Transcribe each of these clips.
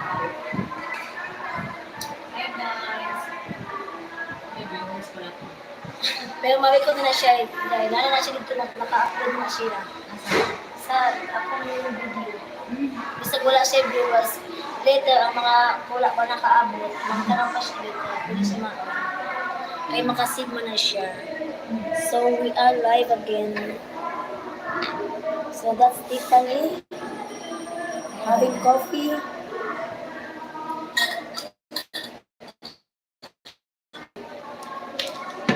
Hi guys. May viewers pala to. Pero ma-record na siya dahil na siya dito, naka-upload na siya Asa? Sa akong video. Bisag wala siya viewers, later ang mga wala pa nakaabot, magtanong pa siya dito, pwede siya ma kay makasave mo na siya. So we are live again. So that's Tiffany having coffee.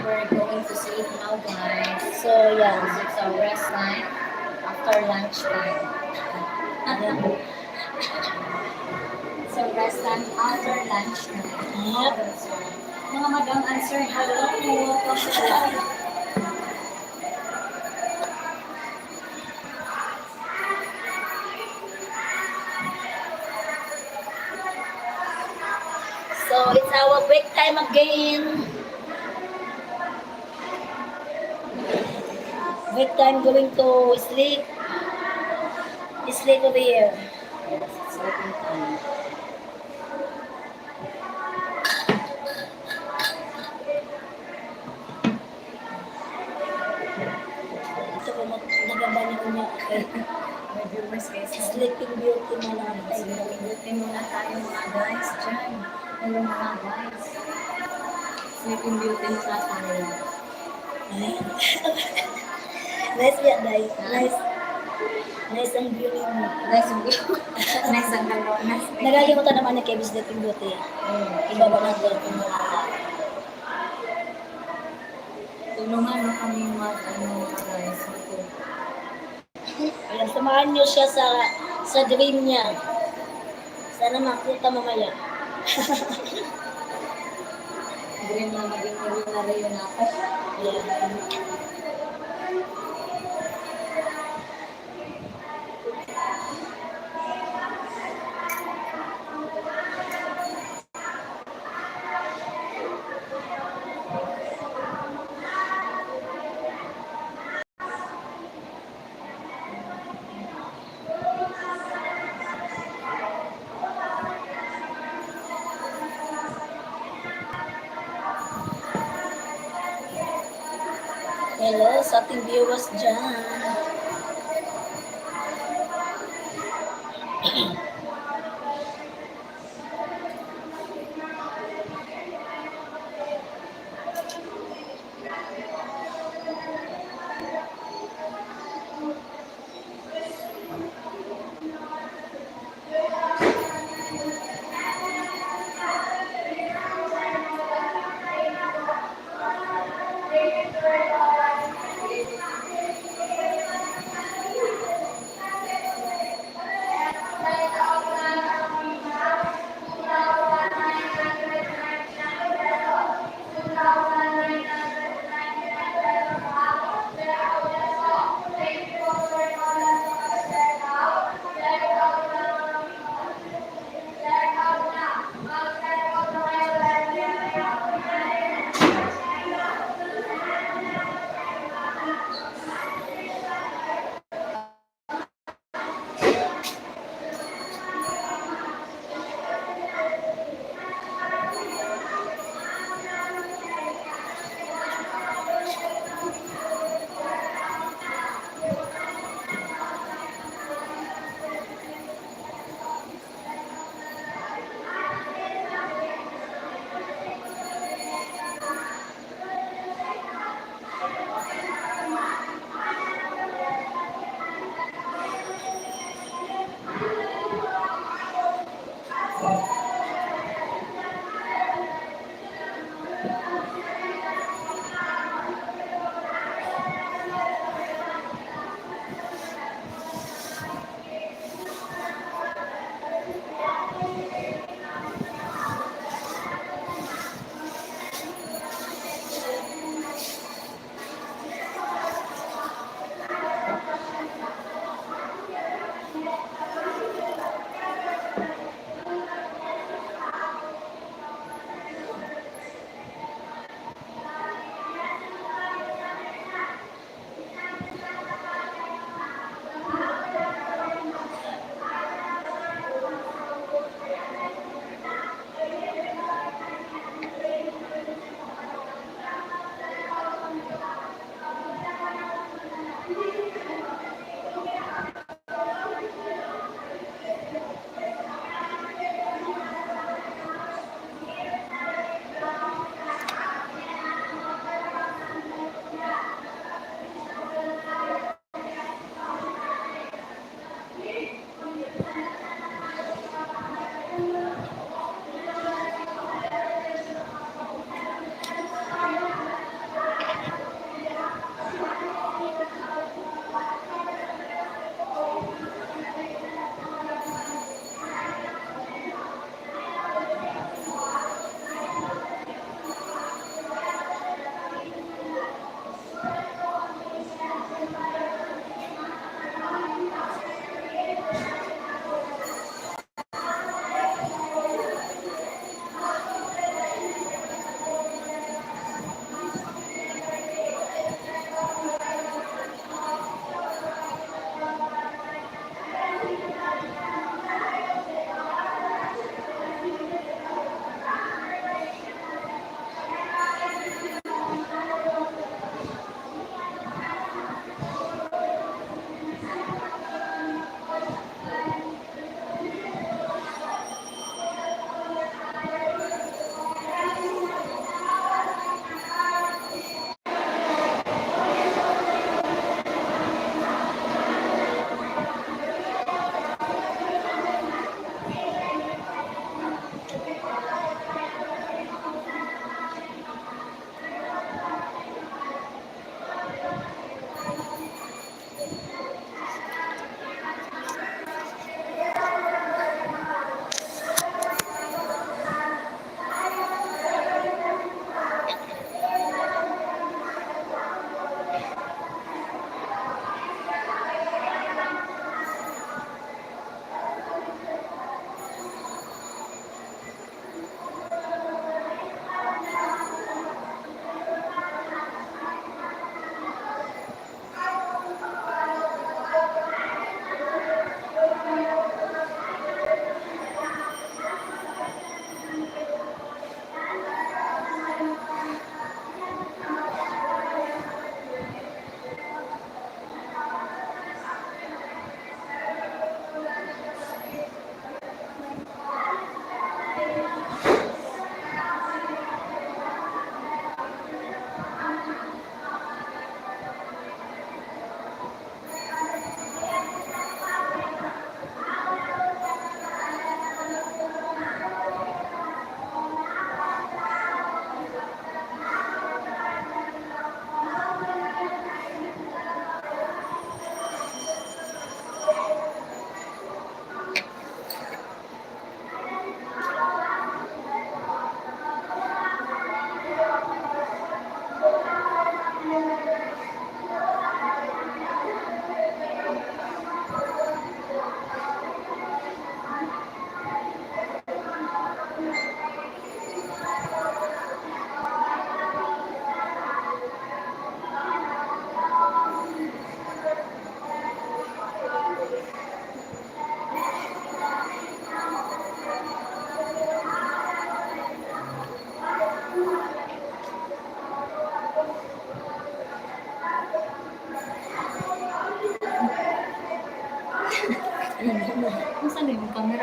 We're going to sleep now, guys. So yeah. It's our rest time after lunch time. So rest time after lunch time. Yep. Mga madam and sir, hello po. So it's our break time again. Break time, going to sleep. Sleep over here. Yes, it's sleeping time. Ito ko nagaba niya niya. Okay. May viewers, guys. Sleeping Beauty na lang. Sleeping Beauty muna tayo, mga guys. Diyan. Hello, mga guys. Sleeping Beauty muna tayo. Nice ya, Day. Nice. Nice ang view mo. Nice ang view. Nice ang hello. Nice. Nagalimutan naman ni Kevin, Sleeping Beauty. Ibaba natin. Tulungan mo kami mag, ano, guys. Ito. Ayan, samahan niyo siya sa dream niya. Sana makita mamaya. Dream na maging milyonaryo na ako. Ayan. Hello sa ating viewers dyan.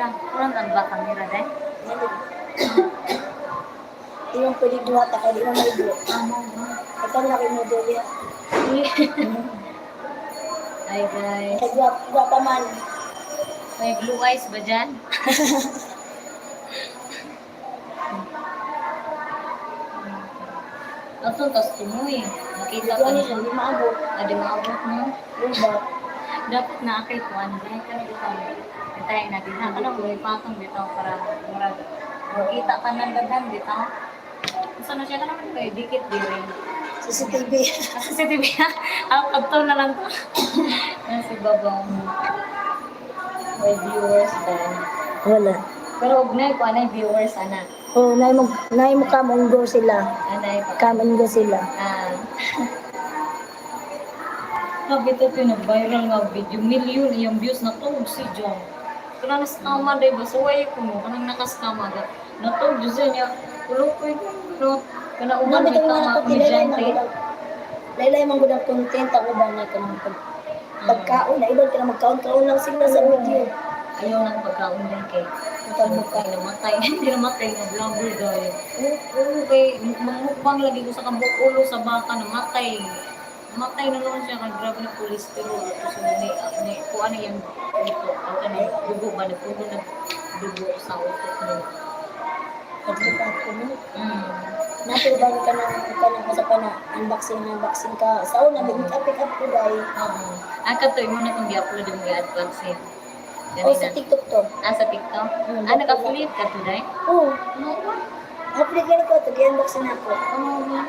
Front and back camera dai. Di man pwede duha ta kay di man maigo. Amo ba? Ikaw na kay model ya. Hi guys. Kay gwapa man. May blue eyes ba dyan? Atong tas tumoy. Nakita Di ka ano na. siya, di maabot. Adi maabot mo. Luba. Dapat na akay kuan dahil ka dito. Tayo natin ha. Kanang may patong dito para murag makita ka ng daghan dito. Unsa na siya ka naman kay dikit diri. CCTV. Kasi sa TV ang kadto na lang to. Nasi babang may viewers ba? Wala. Pero og nay kuan ay viewers ana. Oh, nay mo come and go sila. Anay pa. Come and go sila. Ah. Grabe to yung nag-viral nga video. Million iyang views na to si John. Kanang na-scammer day ba? Suway ko mo. Kanang naka-scammer ka. Natog Diyos niya. Ulo ko yung no. Kana uban Nami may tong mga tama ko komedyante. Laylay man gud ang content ang uban na kanang pagkaon na iban ka na magkaon-kaon lang sila sa video. Ayaw ng pagkaon din kay Ang kay namatay. Hindi namatay nga vlogger dahil. Oo, kay mangmukbang lagi ko sa kabuk ulo sa baka namatay. Namatay na lang siya kay grabe na cholesterol. Tapos ni ni kuan na yung ito ang kanang dugo ba nagpuno na dugo sa utok mo. Pagbukat ko no. Nato ba ka nang kanang usa pa na unboxing unboxing ka sa una may up pick up ko dai. Oo. Ah, kato imo na kung gi-upload yung gi-advance eh. O sa TikTok to. Ah, sa TikTok? Mm, Ah, naka-affiliate ka today? Oh, No ba? upload gani ko to gi-unboxing na ako. Oo ba?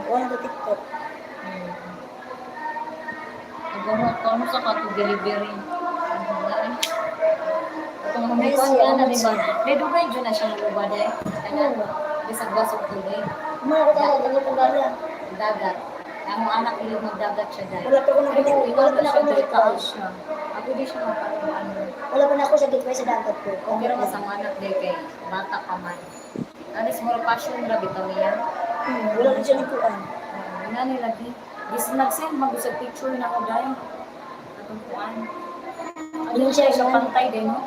Wala sa TikTok. Nagano ka ano sa kato delivery. Wala eh. Itong Nice humikon ka na, yan. di ba? May dugay dyan na siya naluba day. Kana, bisag basok tubig. Mga ko talaga tagal tagala. Dagat. Ang mga anak ilog magdagat siya day. Wala pa ko na Ay, wala pa na ako siya day, nagitway. taas siya. Ako di siya mapano. Wala pa na ako sa gateway sa dagat ko. Okay ra sa mga anak day kay bata pa man. Anis mo passion ra bitaw niya. Wala na siya nagkuan. Nga ni lagi. Gis nag-send mag sa picture na ako dahil. Atong kuan. Ano Yun siya siya, siya yun. pantay din no?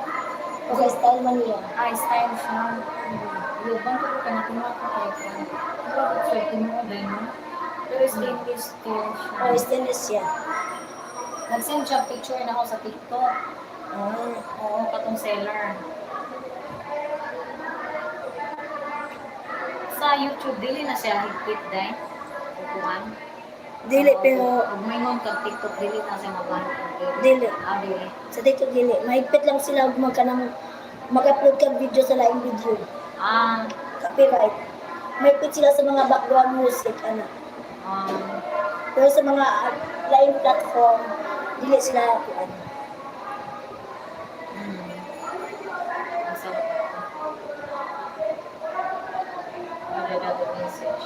Okay, style man niya. Ah, style siya. Lubang ko ka na kinuha ko kay kuan. Pero siya kinuha din no? Pero stainless steel siya. Oh, stainless siya. Nag-send siya picture na ako sa TikTok. Ah, Oo, katong seller. Sa YouTube, dili na siya higpit dahil. Kukuan. Dili pero Pag may mong kag TikTok, dili na siya mabahan. Dili. Ah, dili. Sa TikTok dili. Mahigpit lang sila og magkanang mag-upload kag video sa laing video. Ah, Copyright. Mahigpit sila sa mga background music ano. Pero sa mga laing platform dili sila kuan. Ang sarap. Magdadagot message.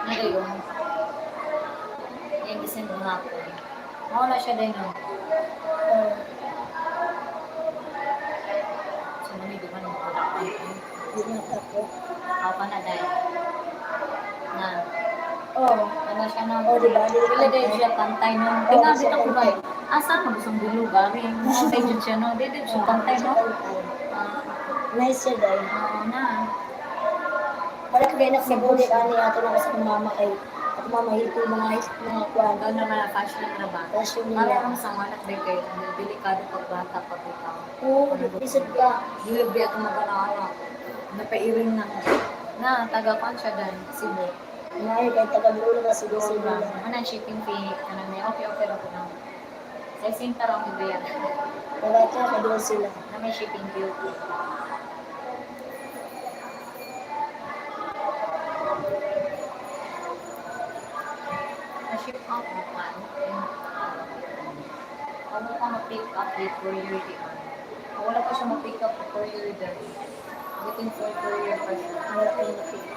Ano yun? Yung gising mo hapon. Mawala siya din, no? Oh, So, mani, di ba, nung product di na ako. Ako pa na dahil. Na, Oh, ano siya na. Oh, di ba? Dili Wala dahil pantay. siya pantay, no? Oh, Tinabit siya ako ba? pantay. Asa na gustong gari. Pantay dyan siya, no? Di dyan siya pantay, no? Ah, Nice siya dahil. oo na. Wala ka gaya mabuti ani ato na sa mama kay ako mama hito mga mga kuan. Ikaw naman ang fashion na ba? Fashion Para nila. lang sa mga anak din kayo, delikado pag bata pag ikaw. Oo, isod ka. Dili ba ako magano ano, napairing na ako. Na, taga kwan siya dan, Cebu. Maayo kay taga dulo ka siguro Cebu sila. lang. Ano ang shipping fee, ano may okay okay ra ko na. Sa isinta ra ang ibayad. Wala ka kadulo sila. Na may shipping fee. Na-ship out mo pa. Ako pa ma-pick up with courier di. Wala pa siya ma-pick up with courier din. Waiting for courier pa siya. Wala pa yung nakita.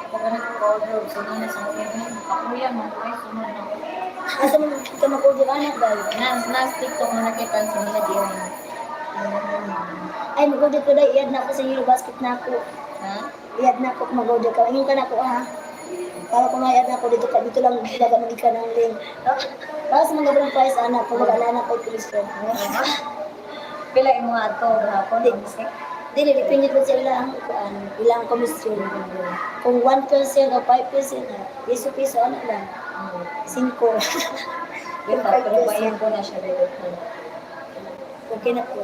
Pag nag-order, sunod na sa mga Kakuya mo, ay sunod na. Asa man ka mag-order anak dahil? Nas TikTok mo nakita sa nila di. Ay, mag-order ko dahil. Iyad na ako sa Euro basket na ako. Ha? Iyad na ako mag-order ka. Ingon ka na ako ha. Para kung may anak ko dito ka dito lang daga magikan ng link. Para sa mga ganung price anak, kung mag na ko commission. Pila imo ato gahapon Di. ang mistake? Dili depende po sa ilang kuan, ilang commission. Kung 1% o 5%, ah, piso-piso ano lang, 5. Di pa, pero bayad ko na siya dito. Okay na po.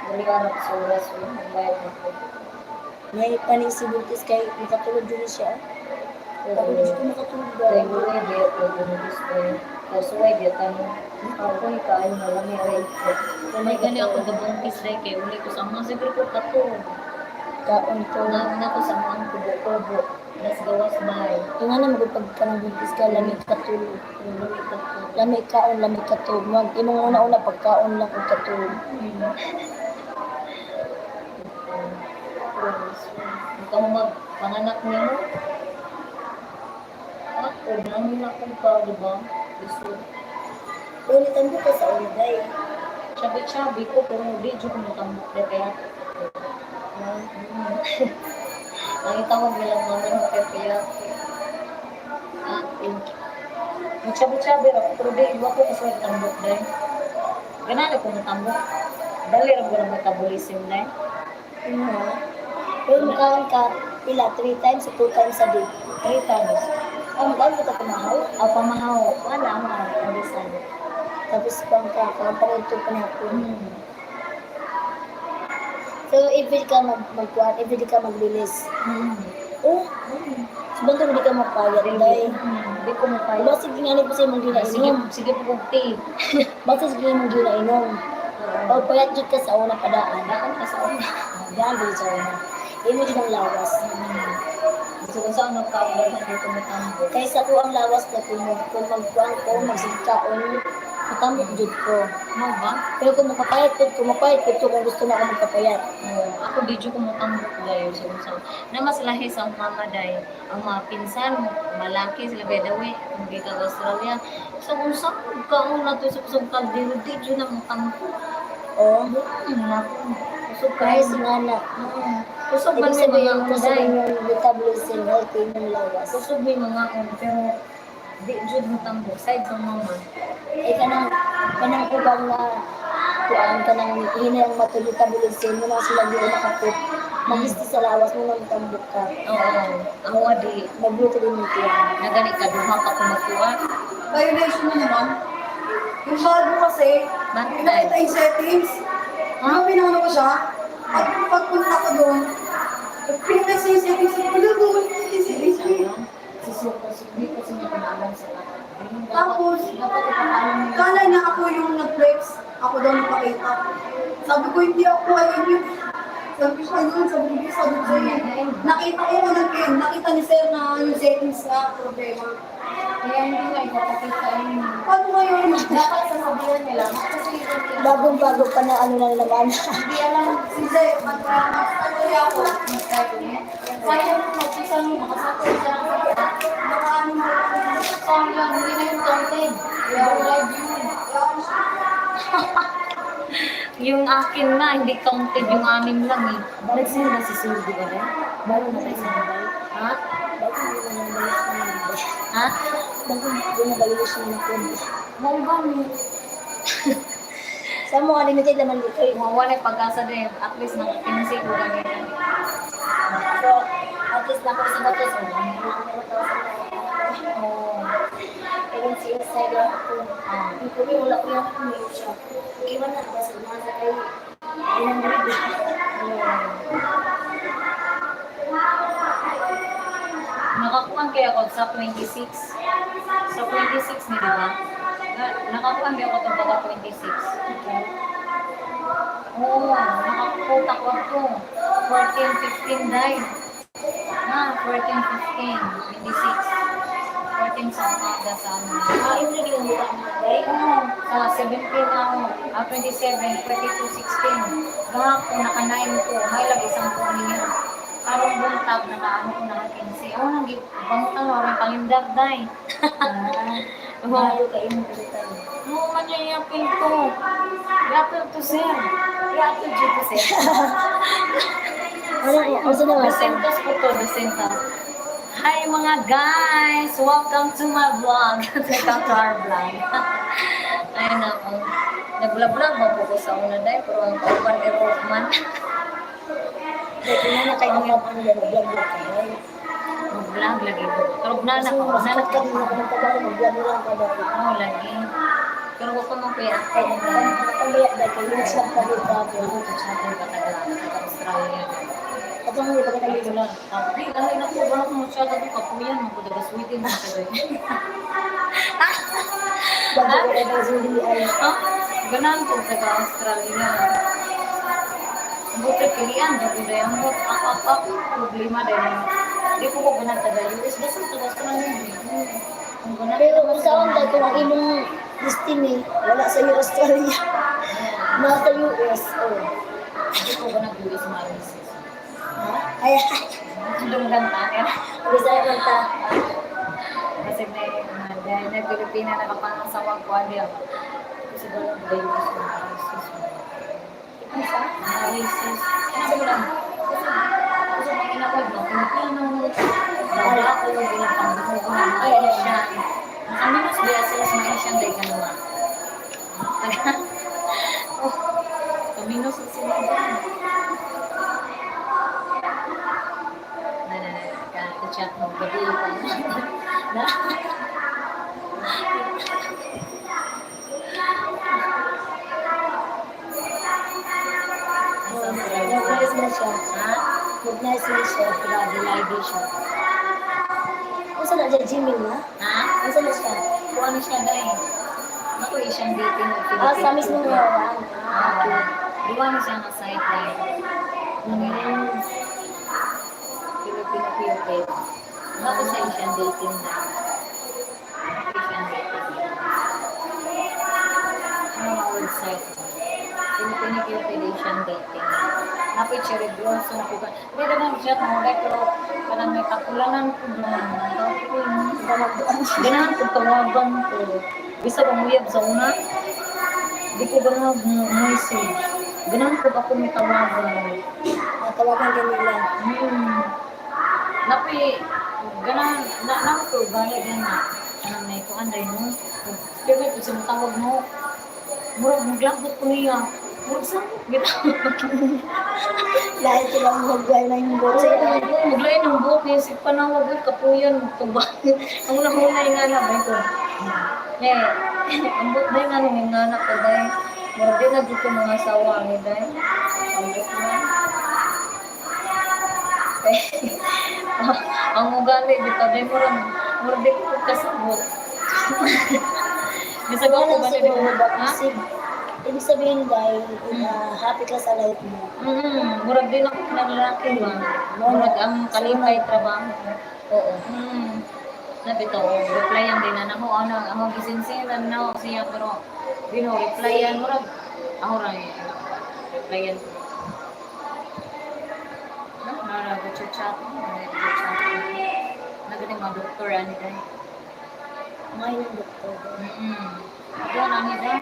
Dili ka na sa oras, bayad na ko. May paning si Buntis kay makatulog din siya. Ako gusto ko makatulog ba? Kay buhay di ako gusto. Kasuway di tanong. Ako kaayo na lang aray ko. May gani ako gabungkis dai kay uli ko sa mga siguro ko katulog. Kaon ko. Nga na ko sa mga kubo-kubo. Nas gawas bay. Yung nga na magpag ka ng buntis ka, lamig katulog. Lami katulog. Lamig kaon, lamig katulog. Mag, imong una-una pagkaon lang og katulog. Ikaw magpanganak niyo. Ako, nangin akong pa, di ba? Gusto. Pero nitambo ka sa una, day. Chabi-chabi ko, pero di jud ko matambok na kaya. Ah, Ang itawag nilang mama ng kaya. Ah, Chabi-chabi ra ko, pero di, iwa ko kasi tambok dahil. Ganaan ako matambok. Dali ra ko ng metabolism dahil. Yun nga. Pero makaon ka, pila, 3 times o 2 times a day. Three times. Ah, makaon ka pamahaw. Aw, pamahaw. Wala, ang mga pandisan. Tapos pang ka, kaparito pa na ako. So, every ka magkuhan, every ka mag-release. Oh, so hindi ka mapayat, day. Hindi ko mapayat. Basta sige nga ni po sa imong Sige, ginainom. sige po kong tea. Basta sige imong ginainom. O payat jud ka sa una padaan. Daan ka sa una. Daan jud sa una. Imo jud ang lawas. Gusto ko sa una kaon dito matambok. Kaysa ko ang lawas na kung magkuhan ko, magsigkaon, matambok jud ko. Mo ba? Pero kung makapayat pud ko, mapayat pud ko kung gusto na ako magpapayat. Oo, ako di jud ko matambok dayo sa unsa. Na mas lahi sa akong mama day, ang mga pinsan malaki sila by the way, kung di ka Australia. Sa unsa kaon na to sa usang kaldero di jud na matambok. O, Nako. Usog kaya kayo si nga. Usog man Ibig may sabihin, mga kasi day. yung metabolism, healthy yung lawas. Kusog may mga on pero di jud matambok side sa mama. Eh, kanang ubang na kuan kanang hina ang matulog metabolism mo na sila di makapit. Magisti sa lawas mo na matambok ka. Oo, awa di Magluto din yung tiyan. nagani ka duha pa ko makuha. Violation na naman. Yung bago kasi, Bakit? nakita yung settings. Huh? Pinano ko siya. At pagpunta ko doon, pinag yung settings. Wala, bumalik na yung settings ko eh. Susuko, hindi ko siya pinaalam sa lahat. Tapos, dapat ipapaalam niya. Kala niya ako yung nag-flex. Ako daw nagpakita. Sabi ko, hindi ako. Ayun yun. Sabi ko siya yun. Sabi ko sa'yo. Nakita ko kung nag Nakita ni sir na yung settings na problema. Kaya hindi nga ipapakita yun. Paano ngayon? Dapat sasabihan nila, kasi yun, Bagong-bago pa na ano na naman. hindi alam Si sir, mag-start ulit ako. Sayang nung mag-umpisa nung makasako siya ng sakit. Nakaano na ako. Sayang, hindi na yung counted. Yung live yun. Yung akin na, hindi counted. Yung anim lang eh. Nagsino na si Sir, di ba rin? Bago na tayo sa mobile. Ha? Bago hindi na violation ng mobile. Ha? Bago hindi na violation ng phone. Mao ba ni? Sa mga limited naman dito eh. Mawala yung pag-asa din. At least nakakinsi ko kanina. So, at least nako sa batos. Oo. Pero si inside lang ako. Ah. Ang kubi, wala ko yung kumayo siya. Iwan na ako sa mga sakay. 900. Nakakuha kaya ako sa 26. Sa 26 ni, di ba? Nakakuha kaya ako itong baga 26. Oo, nakakuha ko ito. 14, 15 dahil. Na, 14, 15, 26. 14 sa umaga sa ano. Ah, yung lagi ng mukha na, right? Oo, sa 17 na ako. Ah, 27, 22, 16. Gahapon, naka 9 ko. May lag isang po niya. Karong buntag nakaano ko na 15. Oh, nang bangtan wa may kalendar day. Ah. Maayo ka imong pilitan. Mo man niya i-appeal to. I-appeal to sir. I-appeal dito sir. Ano ano sa naman? Dusentos po to, dusentos. Hi mga guys! Welcome to my vlog. Welcome to our vlog. Ayun ako. Nag-vlog ba po ko sa una dahil pero ang kauban error man. Kaya na kay mga ano na vlog ka. Mag-vlog lagi ko. Pero na Kasi ko, na masakit ko. ka din ako ng trabaho, mag-vlog lang ka dati. Oo, lagi. Pero ko nung kuya. Kaya ang bayak dahil kayo next lang pa dito ako. Ako to chat yung katagal sa Australia. At ang hindi pa kita Ay, wala. Ay, ay, naku, wala akong masyado ito. Kapuyan, magkudagasuitin mo sa Bago ko na zuli ay. Ah, ganahan ko taga Australia. Buti pilihan, dito na yung bot. Ak, ak, ak, problema dahil di ko ko ganahan taga US. Basta taga Australia. Ang ganahan. Pero kung saan dahil kung ang imong destiny, wala sa iyo Australia. Nasa US. Oh. Di ko ganahan US marisis. Ha? Ay, Dunggan tayo. Bisaya man ta. Kasi may, dahil na Pilipina nakapangasawang ko, ano yun. Kasi ganahan taga US marisis. Isa? Marisis. Ano ko lang? Kasi pag inakod mo, Pilipino, wala ko yung ginapangbuho ko ng mga Asian. Nakaminos ba sila sa mga Asian dahil ka naman? Oh, kaminos na sila dyan. Na, na, na, ka-chat mo, gabi pa. Na, nasa Australia. Mag-nice na siya. Ha? Mag-nice na siya. Grabe, live siya. Kung saan na dyan, Jimmy na? Ha? Kung saan na siya? Kung ano siya dahil? Ako Asian dating ng Pilipino. Ah, sa mismo nga. Ah, duwa na siya nga site dahil. Filipino Cupid. Ako sa Asian dating na. Asian dating. Ano mga website? Filipino Cupid Asian dating. Napay cherry blossom ko ba? Hindi naman siya mo pero kanang may kakulanan ko doon. Ganahan ko tawagan ko. Bisa ba muyab sa una? Di ko ganahan mo message. Ganahan ko ako may tawagan. Natawagan ka nila. Napi, ganahan, na, na ko ugali gana. Anong may kuan rin no? Pero ito sa tawag mo, murag maglabot ko niya. Murag sa bitaw. Dahil sila mag-gaya na yung bot. Maglain ang buhok niya, si panawag uy, kapuyan, magtuba. Ang unang-unay nga na, ba ito? Eh, ang buhok dahil nga nung nga na ko dahil. Murag di na dito mga asawa ni dahil. Ang buhok na. Eh, ang ugali dito dahil murag, murag di ko kasabot. Bisag ako Wala ba siguro ba? Ha? Kasi, ibig sabihin dahil happy ka sa life mo. Murag din ako ng lalaki ba? Murag ang kalipay trabaho. Oo. Sabi to, replyan din na nako ano, ako gisinsiran na ako siya pero di no replyan murag ako ra eh, replyan ko. No, nara ko chat chat, chat. Nagani mga doktor ani dai. May ng doktor. Doon ani dai.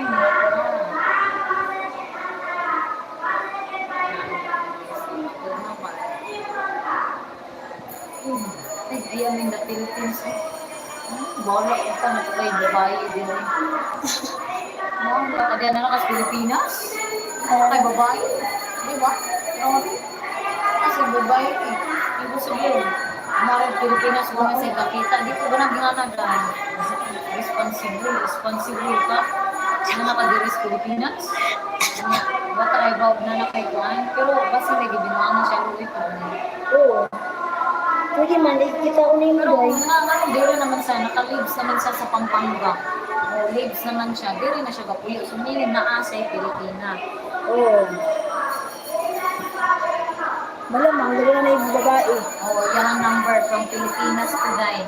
Ay, ayaw in the Philippines. Eh. Bawal ko pa na kay babae din. No, kaya na lang kas Pilipinas. Kay babae. Di ba? No. Kasi babae eh. Ibig sabihin, Marag Pilipinas wala sa kakita. Dito ba nang gingana dahil? Responsible, responsible ka. Ano ka diri sa Pilipinas? Bata kay Bob na nakay kuan. Pero basta may gibinuangan siya luwi ko. Oo. Pwede man, ikita ko na yung Pero guys. nga nga diri naman siya, naka-lives naman siya sa Pampanga. O, lives naman siya, diri na siya kapuyo. So, meaning naa siya Pilipina. Oo. Malamang, dali na na yung babae. O, yan ang number from Pilipinas today.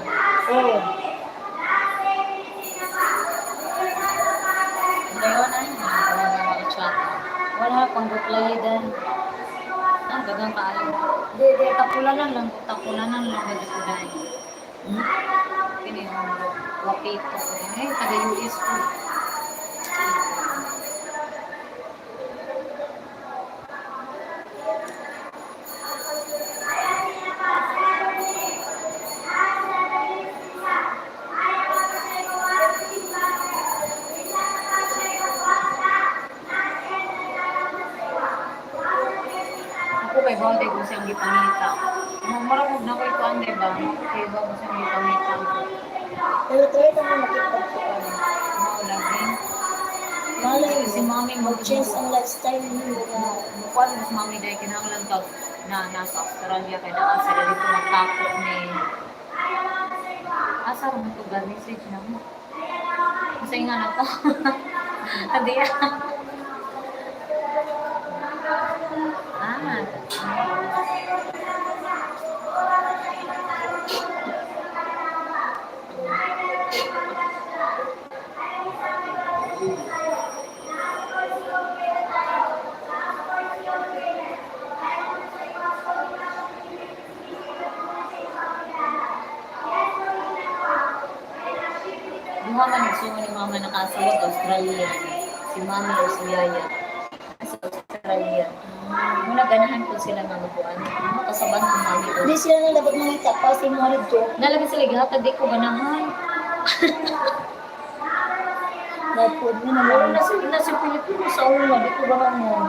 Oo. Ngayon ay, wala na mga chat. Wala pang reply din. Ah, dagang kaayo. Di, di, tapulanan lang gadi ko dahil. Kini ang wapito ko. Ay, taga US ko. Ako kay Balde kung siyang gipangita. Marag na ko'y kuan, di ba? Kay ba kung siyang gipangita ko. Pero try ka mo makipagkuan. Mao lagi. Malay Si mo, mami mag-change ang lifestyle niyo na Mukuan mo si mami dahil kinahanglan kag na nasa Australia kay naa sila dito magtapok ni Asa ra mo to ga message na mo. Kasi nga na to. Adi ah. Ah. Duha man nagsumo ni mama nakasulat Australia. Si mami o si yaya. Sa Australia. Muna ganahan ko sila mga kuan. Makasaban ko mami o. Hindi sila na dapat mangita pa sa mga dito. Nalagi sila gihatag di ko ganahan. Napod mo Oo, naman. nasa Pilipinas sa una, di ko ganahan.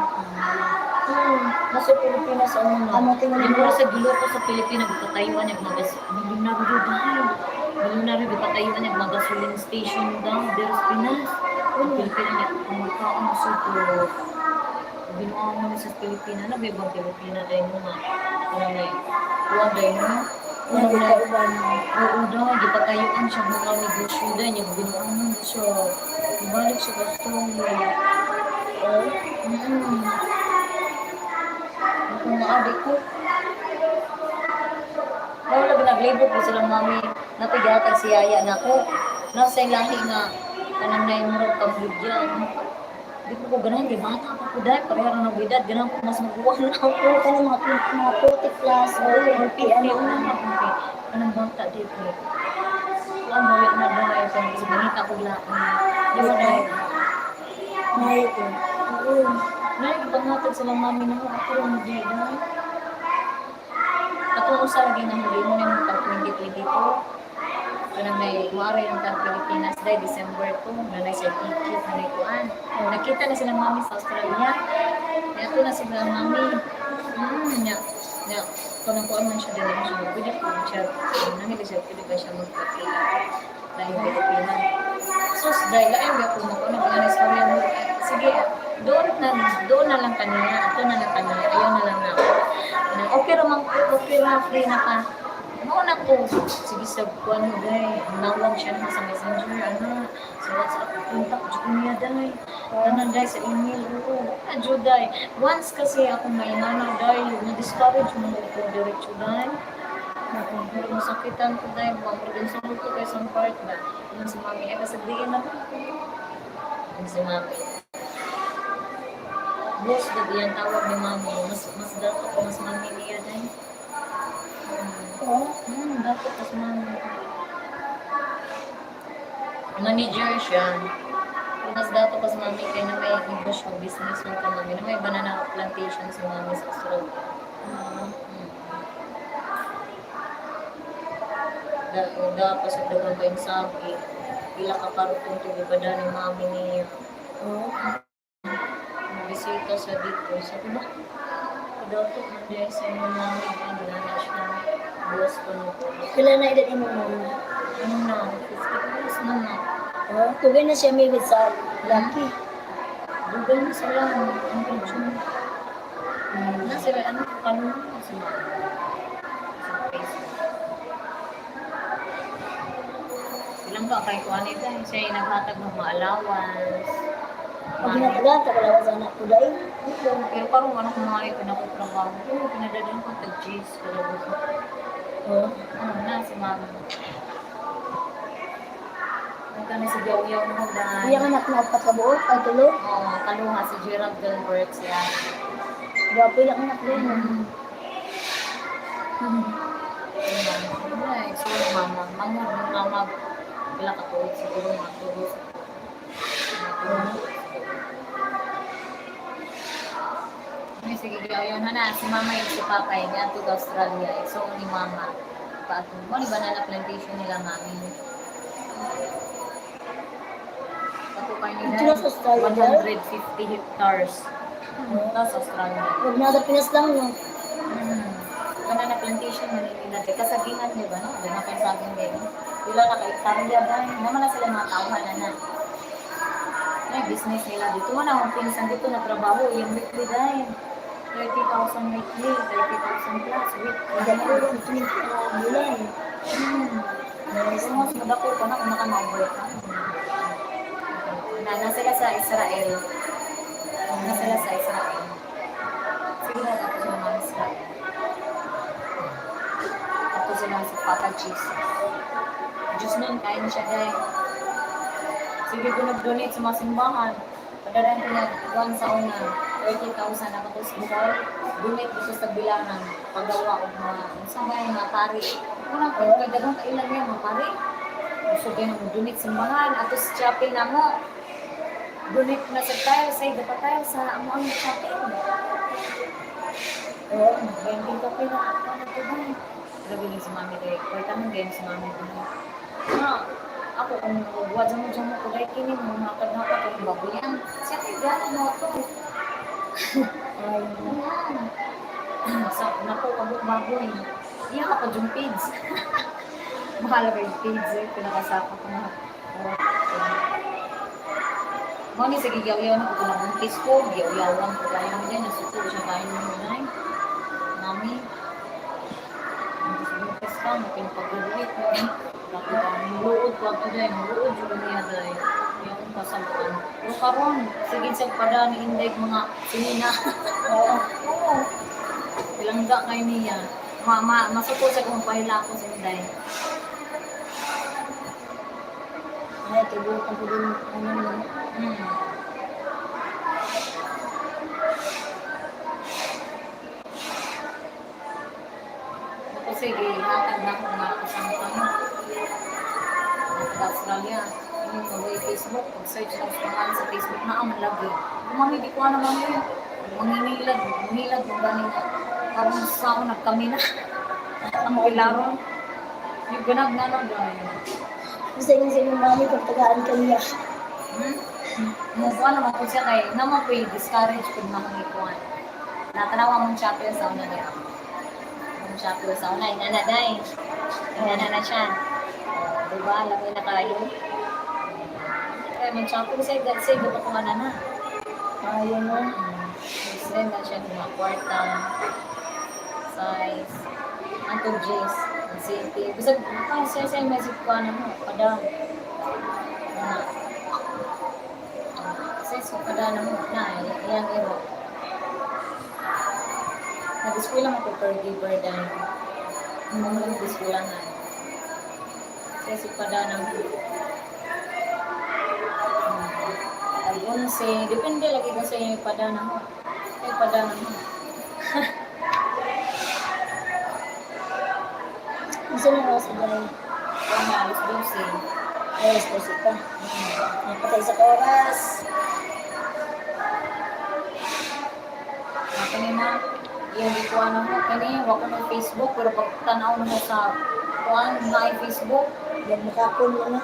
Nasa Pilipinas sa una. Amo tingnan mo. Mura sa Giloko sa Pilipinas, gipatayuan yung mga milyonaryo dahil. Milyonaryo gipatayuan yung mga gasoline station daw, dito sa Pinas. Ang Pilipinas niya, ang magkaon sa ko. Binuang mo sa Pilipinas, na bang Pilipinas dahil mo nga. Ano na yun? Kuwan dahil mo. Ano Ano na ka uban. Oo daw, gipatayuan siya mga negosyo dahil niya, binuang mo siya. Ibalik siya customer. Oh, Kung maaari ko. Wala ba naglibot ko silang mami napigatag si Yaya na ko. Nasa lahi nga kanang na yung murag Cambodia. Di ko ko ganahan, di bata pa ko dahil pareha ra ng edad, ganahan ko mas maguwang na ako. Oo, kanang mga 40 plus Oo, or or 50 ano. 50, una na kung kay kanang bata di ko. Kuan ba na dahil sa mangita ko lain. Di ba dahil? Maayo ko. Oo. Nagpangatag silang mami na ako ang dahil. Katong usa lagi nga hindi mo nimo tag 2022. Kanang may muari ng tag Pilipinas dahil December 2, nanay sa ticket, nanay kuan. Nakita na sila mami sa Australia. Niya na sila mami. Nya, nya, kanang kuan man siya dili siya. Pwede ko siya, nangili siya, pwede ba siya magpakita dahil Pilipinas. Sus, dahil lain ba kung ako nag istorya mo. Sige, doon na lang kaniya, ato na lang kaniya, ayaw na lang na ako. Na, okay ra man, okay ra, free na ka. Mao na ko. Sige sa kuan mo day, nawag siya na sa Messenger, ano, sa WhatsApp, contact jud niya day. Tanan day sa email, oo, na jud day. Once kasi ako may mana day, na-discourage mo ko diretso day. Pero masakitan ko dahil mga mo ko kay sa part ba. Yung si mami, ay kasagdiin na ko. Yung si mami. Boss, gabi ang tawag ni mami. Mas dato ko, mas mami niya dahil. Oh, Dato kas mami. Manager siya. Mas dato kas mami kay na may negosyo, business man ka mami. Na may banana plantation si mami sa Australia. Da, da pa sa dagan kayong sabi. Pila ka karton tubig pa ni mami niya. oh. Bisita sa dito. Sabi ba? Kadato man dahil sa inyo mami. Ano na siya. Buwas ko na po. Pila na edad imong mama? Ano na? 50 plus na na. Oh, tugay na siya may sa lucky. Dugay na sila. Ang medyo. Na sila. Ano? Kalungan na sila. Sa Facebook. Ilang ka kay kuan ito. Siya yung naghatag ng mga allowance. Pag ginatagan, tagalawan sa anak ko dahil. Oo, pero parang ano kung mga ito na ko trabaho. Oo, pinadadala ko tag G's. Oh, Ano na si mama. Ang kani si Yaw Yaw mo dahil. Iya anak na upat ka buok, ay tulo. Oo, kaluha si Gerald Gilbert siya. Gwapo ilang anak din. Ay, so mama, mangod ng mama, pila ka tuig siguro mga tuig. Mga tuig. Ay, sige, yun na. Si mama yung si papa yung niya to Australia. Eh. So, ni mama. Paatong mo, ni banana plantation nila, mami. Patukan nila. Dito na sa Australia, 150 hectares. Nasa Australia. Huwag na sa Pinas lang, no? Banana plantation man nila. Kasagingan, di ba? No? Doon na kayo saging din. Wala na kay hektarya ba? Naman na sila mga tauhan na na. Ay, business nila dito. Wala akong pinsan dito na trabaho. Yung weekly dahil. 30,000 weekly, 30,000 plus weekly. Ang dako yung tuwing bulan. Mas madako pa na kung naka-number ka. Na, na sila sa Israel. Na sila sa Israel. Sige na, tapos sila mga Israel. Tapos sila sa Papa Jesus. Diyos nun, kain siya dahil. Sige ko nag-donate sa mga simbahan. Padaran ko nag-1 sa una, 30,000 ako tapos buhol. Donate ko sa bilangan, paggawa og mga, unsa ba yung mga pari. Unang pagkadagang kailan niya mga pari. Gusto kayo nang donate simbahan, ato sa chapel na mo. Donate na sa tayo, sa dapat tayo sa amo ang chapel. Oo. Bending ka pa na ako na to ba? Grabe lang si mami kay kwarta man kayo si mami ko. Na, ako kung magwa dyan mo dyan mo kulay kini mo hatag-hatag kung baboyan. Siya kay gana mo to. Ay, Ayan. Sa nako kabuk baboy. Iya ka pa yung pigs. Mahal ba yung pigs eh? Pinakasaka ko na. Mo ni sige yaw-yaw na ko nabuntis ko, yaw-yawan ko kayo mo din, nasuko siya kayo mo nay. Mami. Buntis ka, mo pinapag-graduate mo. Tapos ang luod ko ato dahil, luod jud niya dahil. Yung kasabuan. Pero karon, sige sa pada ni Inday mga sinina. oo. Oo. Pilangga kayo niya. Ma, ma, masuko sa kung pahila ako sa Inday. Ay, tibukan ko din, ano, no? Ako sige, hatag na ako mga kasama mo. Sa Australia, yung mga Facebook, pag-search lang sa pangalan sa Facebook na ang lagi. Mami, di ko na mami. Mangingilag, mangilag, mga nga. Parang sa ako nagkami na. Ang pilaron. Yung ganag na lang dahil. Gusto yung sa inyong mami, pagtagaan ka niya. Hmm? Mukuha naman ko siya kay naman ko discourage kung makangikuan. Natanawa mong chapel sa una niya. Mong chapel sa una, inana day. Inana na siya. Oh, diba? Laki na kayo. Kaya mong chapel siya, dahil siya, dapat kung ano na. Ayun, no? Muslim na siya, mga kwarta, size, antog J's, ang city. Bisag, ah, siya siya, message ko ano mo, padang. Na, size ko padang mo, na, iyang iro. Nag-eskwela mo ko caregiver dahil. Ano mo nag-eskwelahan. Size ko padang mo. Alonse, depende lagi kung sa inyo padana mo. Ay, padana mo. Gusto na ako sa dahil. Kaya na, alas 12. Ay, alas 12 pa. Napatay sa oras. Ako ni na, yung di ko ano mo, kani, wako ng Facebook, pero pag tanaw na mo sa kuan, na ay Facebook. Yan, makakon mo na.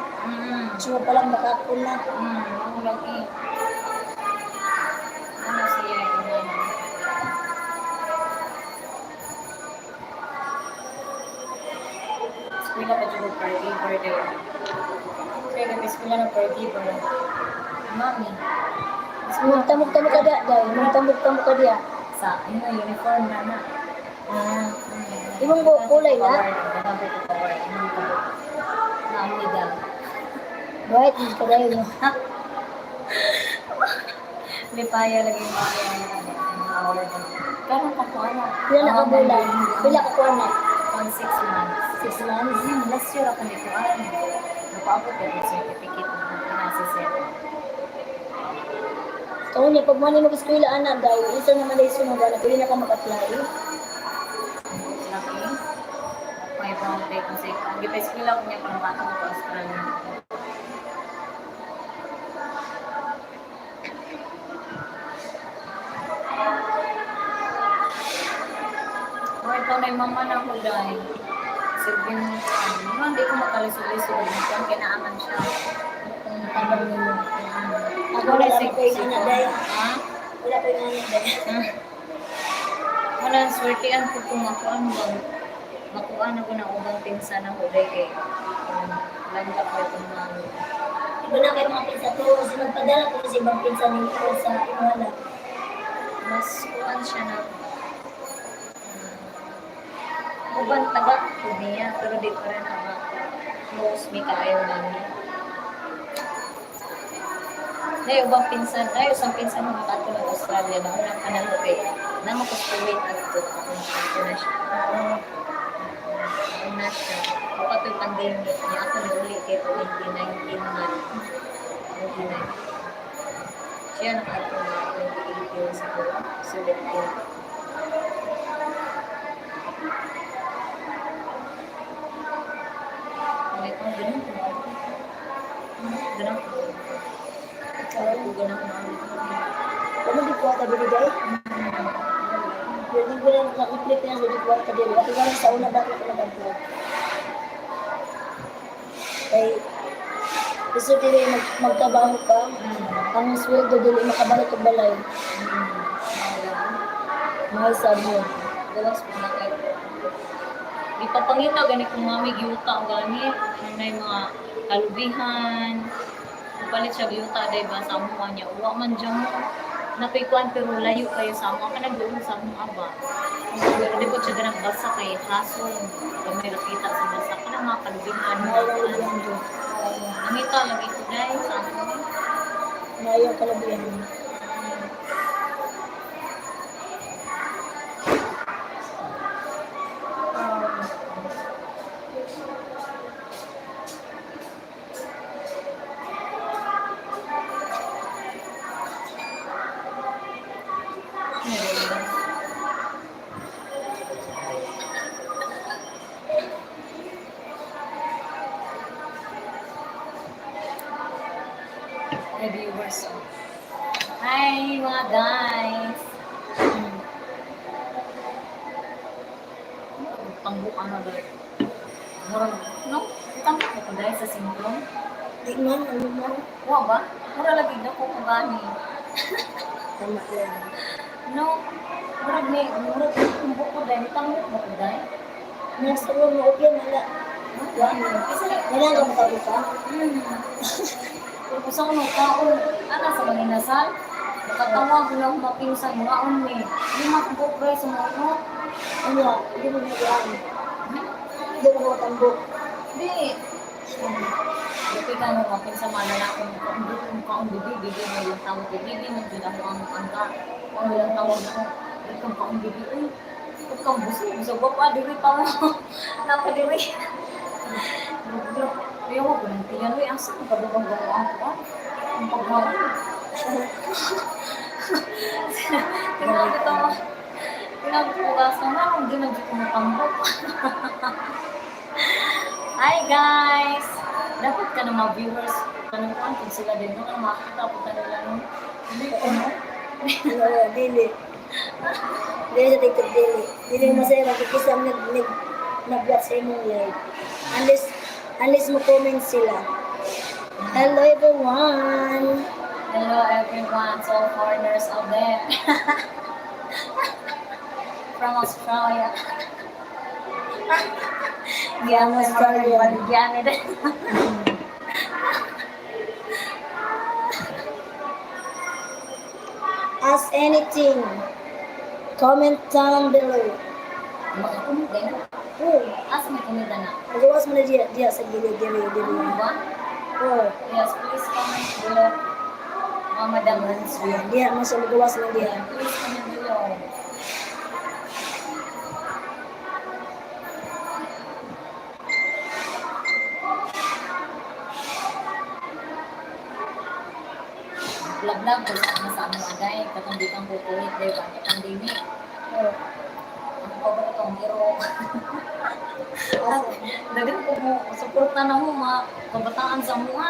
Gusto mo palang makakon na. Ano lagi. Ano siya, yung ano. Eskwela pa dyan caregiver din. Kaya kami eskwela ng caregiver. Mami. Magtamog-tamog ka da, dahil. Magtamog-tamog ka diya. Sa, yun na, uniform na na. Ah. Imong kulay na? Power, imong kulay. Na, ang legal. White, hindi ka dahil, no? Lipaya lagi yung mga award. Karon pa ko ano? Pila na ka bulan? Pila ka kuha na? On 6 months. 6 months? Last year ako nito ay napaabot ko yung certificate na pinasa sir. Taon niya, pag mani mag-eskwela, anak, dahil isa naman dahil sunod, anak, pwede na ka mag-apply. Laki. Kasi ang gipa-eskwela ko niya para makato ko Australia. Oh, ito na yung mama na ko dahil. Silbi mo ano, hindi ko makalisod-lisod. Kung kinaaman siya. Ang tagal nila. Ako Ako na wala si pa ko yung anak dahil. Ha? Wala pa yung anak dahil. Wala, swertihan ko kung makuan bang makuan ako na ubang pinsan ako dahil kay langga ko itong mami. Iba na kayo mga pinsan ko. Kasi magpadala ko sa ibang pinsan nila sa inuhala. Mas kuan siya na uban taga ko niya pero di pa rin ako close mi kaayo nami. Dahil ubang pinsan, dahil usang pinsan mo makato ng Australia na unang kanang kay na makuspuwit adto akong ato na siya. Una siya. Buka to'y pandemic niya. Ako ni uli kay 2019 man. 2019. Siya nakato na 2018 siguro. 17. Ay, oh, ganun ko. Ganun ko. Ikaw, Ganun ko. ano di ko ata binigay? Pwede ko lang na-complete na sa di ko ata dili. Ako lang sa una bakit ko nagagawin. Kay gusto dili magtrabaho ka, ang sweldo dili makabalik og balay. Mahal sa mo. Gawas po na kayo. Ipapangita gani kung mami giyuta o gani. Ano na yung mga kalubihan. Palit siya giyuta dahil ba sa amuha niya. Uwa man dyan mo. Napikuan pero layo kayo sa amuha. Kanang doon sa amuha ba? Pero di ko siya ganang basa kay hason. Kami nakita sa basa. Kanang mga kalubihan. Mahal ang kalabihan do. Nangita lagi ko dahil sa amuha. Mahal ang kalabihan. Meron. Hi, viewers. Hi, mga guys. Tambuk ano ba? Murag, no? Tambuk ko dahil sa singkrong. Di man, ano man. Wa ba? Mura lagi na ko kagani. Tama lang. No? Murag ni, murag tambuk ko dahil. Tambuk mo ko dahil. Nasa mo mo okay wala. Wala. Kasi, Wala ka makabuka. Kung sa ano kaon, ana sa mga inasal, nakatawag ko lang mapinsan, mga on ni. Lima ka buok guys, sa mga ano. Ano, hindi mo nagawa. Hindi mo matambok. Di. Lupi ka mo, mapinsan, mana na akong kaon, kaon, kaon, bibi, bibi, may ilang tawag, bibi, bibi, man dyan ako ang angka. Ang ilang tawag ako, huwag kang kaon, bibi, uy. Huwag kang busog, busog pa, diri pa mo. Nako, diri. Ayaw ko ng tiyan, uy, asa ang kababang gawa ang kuwan? Ang paghawan. Tinabi to. Tinabi ko gasa na, hindi man dito matambok. Hi guys! Dapat ka na mga viewers, tanong ko kung sila din, no? Kung makakita po ka nila, no? Hindi ko, no? Ano, dili. Dili sa TikTok, dili. Dili mo masaya makikisa ang nag, nag, nag-watch sa imong live. Unless mo comment sila. Hello everyone! Hello everyone, to all foreigners out there. From Australia. From Australia. Gyan din. Ask anything. Comment down below. Makakumit din. Oh, Asa may kumita na? magawas mo na diya, diya sa gilid, dili, dili. Diba? Oh, Yes, please comment below. Mga Madam Hansui. diya, diya mo siya magawas mo diya. Please comment below. Vlog-vlog ko sa sa among aday, katong di kang kukulit, di ba? Pandemic. Oh, Ang paborito, miro. Lasa. Dagan ko mo, suporta na mo, mga kabataan sa mga.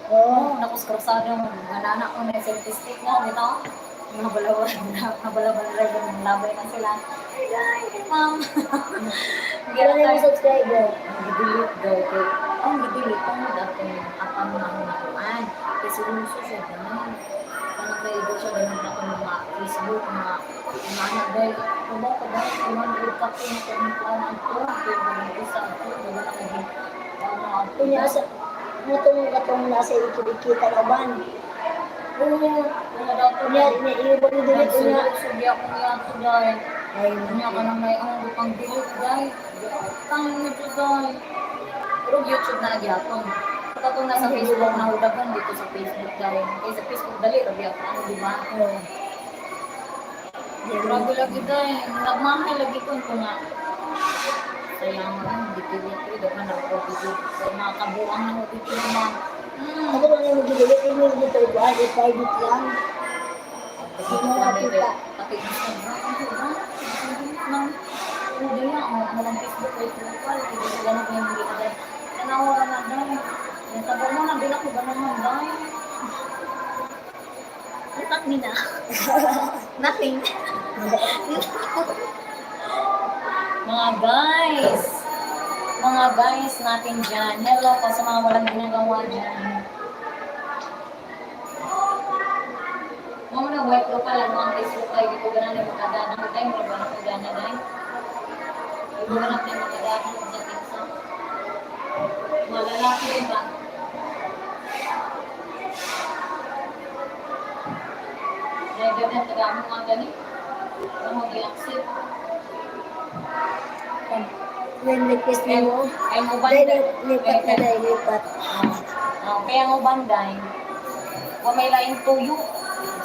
Oo. Oo, naku, sa krusada mo, mga nana ko na selfie stick na, dito. Mga balawan, mga balawan driver, mga labay na sila. Hey guys, hey ma'am. Wala na yung subscriber. Gidelete daw kay ang gidelete ang akong apang na akong nakuan. Kasi luso siya ganun. Parang may iba siya ganun na akong mga Facebook, mga mga anak dahil kumaw ka dahil 200 ka po na kung kuan ang to, pero ganun isa ang to, wala na kay ano ang to. Kunya sa mutong katong nasa ikikita na ban. Oo, wala daw to. Kunya niya iyo ba ni delete unya. Nagsubi ako niya to dahil. Ay, Kunya ka na may ang pang delete dahil. Tang mo to dahil. Pero YouTube na gyapon. Katong nasa Facebook na hudagan dito sa Facebook dahil. Kay sa Facebook dali ra biya ano di ba? Oo. Grabe lagi dahil. Nagmahay lagi ko ko nga. Sayang man dito dito daghan na ko dito. Sa mga kabuang na ko dito naman. Ako ba na mag-delete imo dito ikuan i-private lang. Pati pati Instagram di ba? Nang hindi na oh, walang Facebook ay profile, hindi ko ganun ko yung hindi ka dahil. Tanawa ka na dahil. Yung tagal mo na, di na ko ganun man dahil. Utak ni na. Nothing. Mga guys, mga guys natin dyan. Hello po sa mga walang ginagawa dyan. Mga na white ko pala, mga Facebook kayo, di ko ganun na makadana. Ang time, wala ba na kagana dahil? Di ko ganun na makadana sa kinsa. Mga lalaki rin ba? Dahil ganun, taga mo mga gani. Ang mag-i-accept. When request mo, Ay mo dahil lipat na dahil lipat. Ah, kaya nga banday, wa may laing tuyo.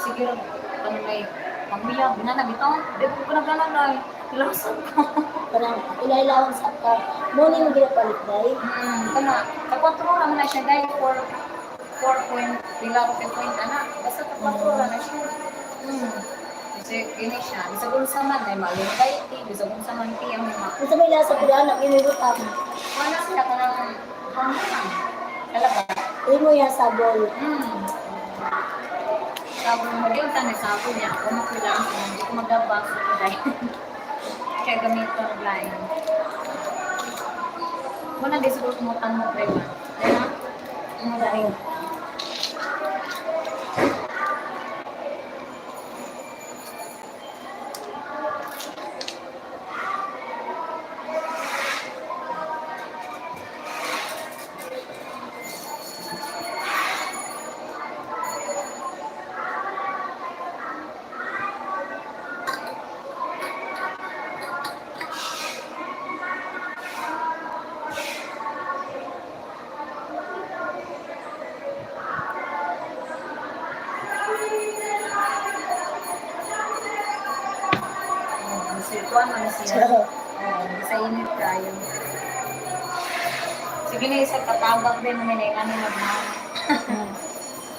Sige ra, ano may pamilya, ginana bitaw. Di ko ko nagana Lasag ko. Parang ilailawan sa ka. Mo ni mo ginapalit dahil. Kana, ka 4 ra man na siya dahil 4 4 point pila ko point ana. Basta ka 4 ra na siya. Kasi gini siya, bisag unsa man ay malungkay ti, bisag unsa man ti ang mga. Unsa may lasa ko anak imo butang. Wala siya kanang hanggang. Talaga. Imo ya sabol. Sabi mo, di unta sabo niya. Ako makilang ko, hindi ko magdabak sa dahil. Kaya gamit ko ng lain. Muna di siguro kumutan mo, pre ba? Dahil na? Ano dahil? Oh, Masituan mo na siya. Oh, sa init tayo. Sige na isa katabang din naman eh, ano naman.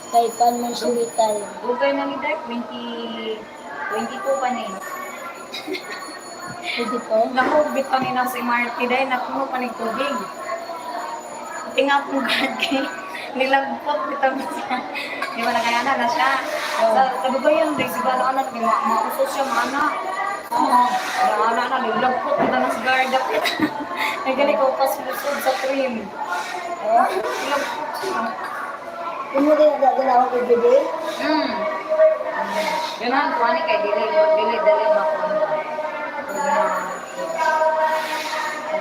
Kay pan man siya vital. Dugay na ni Dark, 20, 22 pa na eh. Pwede po. Naku, bit pa ni na si Marty dahil napuno pa ni tubig. Tinga akong guard kay nilagpot bitaw siya. Di ba na kaya na na siya. Sa kadugayan dahil si Bala anak ni mausos siya mana. Oo, ana na nilagpot bitaw na si guard. Ay gani ko pasmusod sa cream. Oh, nilagpot siya. Imo din nagagalaw everyday. Ganahan ko ani kay dili dili dali ba ko.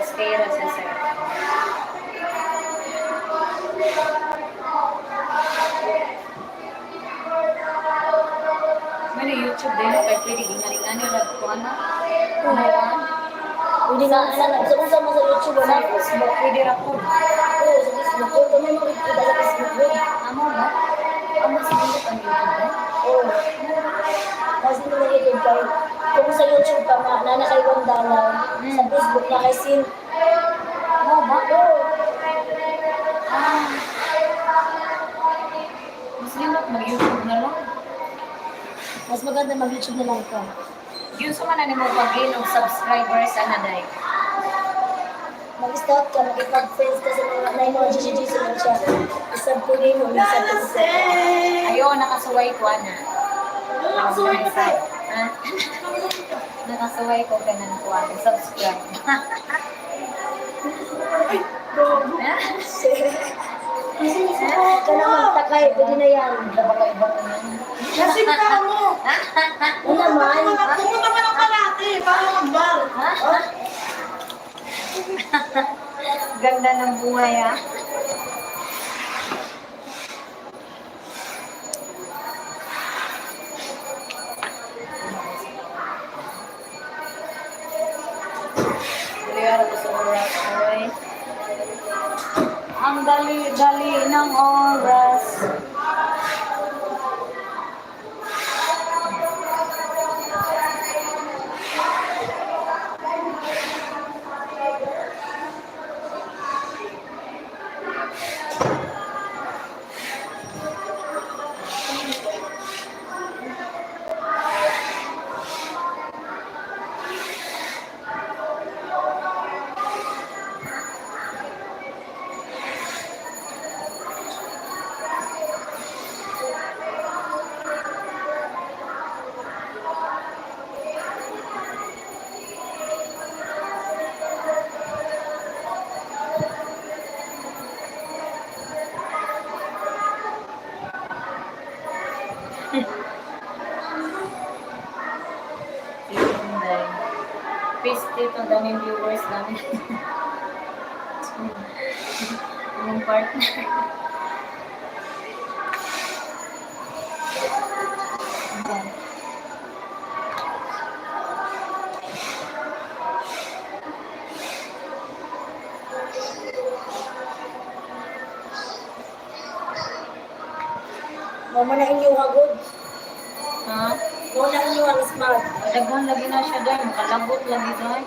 Stay ra sa sir. May YouTube din kay pwede ginani-gani ra ko ana. Ano? Pwede na sa sa unsa mo sa YouTube Sa na. Facebook pwede ra po. Oo, sa Facebook. Oo, kami mo kita sa Facebook. yun. Amo ba? Amo sa ang YouTube eh. Oo. Kasi nung nag-YouTube kay kung sa YouTube ka ma, na kay $1, sa Facebook na kay Sin. Mo ba? Oo. Ah. Mas nindot mag-YouTube na lang. Mas maganda mag-YouTube na lang ka. Yun sa man mo pag-gain og subscribers ana day. Mag-start ka, makipag-friends ka sa mga na mga GGG lang siya. Isang po din mo, isang po. Ayun, nakasuway ko ana. Nakasuway ka tayo. Ha? Nakasuway ko ganun ko ana. Subscribe. Ay, gago. Ka na magtakay, pwede na yan. Baka iba ko na. Kasi ka mo. Ano naman? Pumunta ka ng Kalate para mag-bar. Ganda ng buhay ah. Dali ko sa oras, oy. Ang dali-dali ng oras. Inday. Peace dito, ang daming viewers namin. Yung partner. Ayan. Mama na inyo hagod. Ha? Mama na inyo ang smart. Daghan lagi na siya dahil. Makalabot lagi dahil.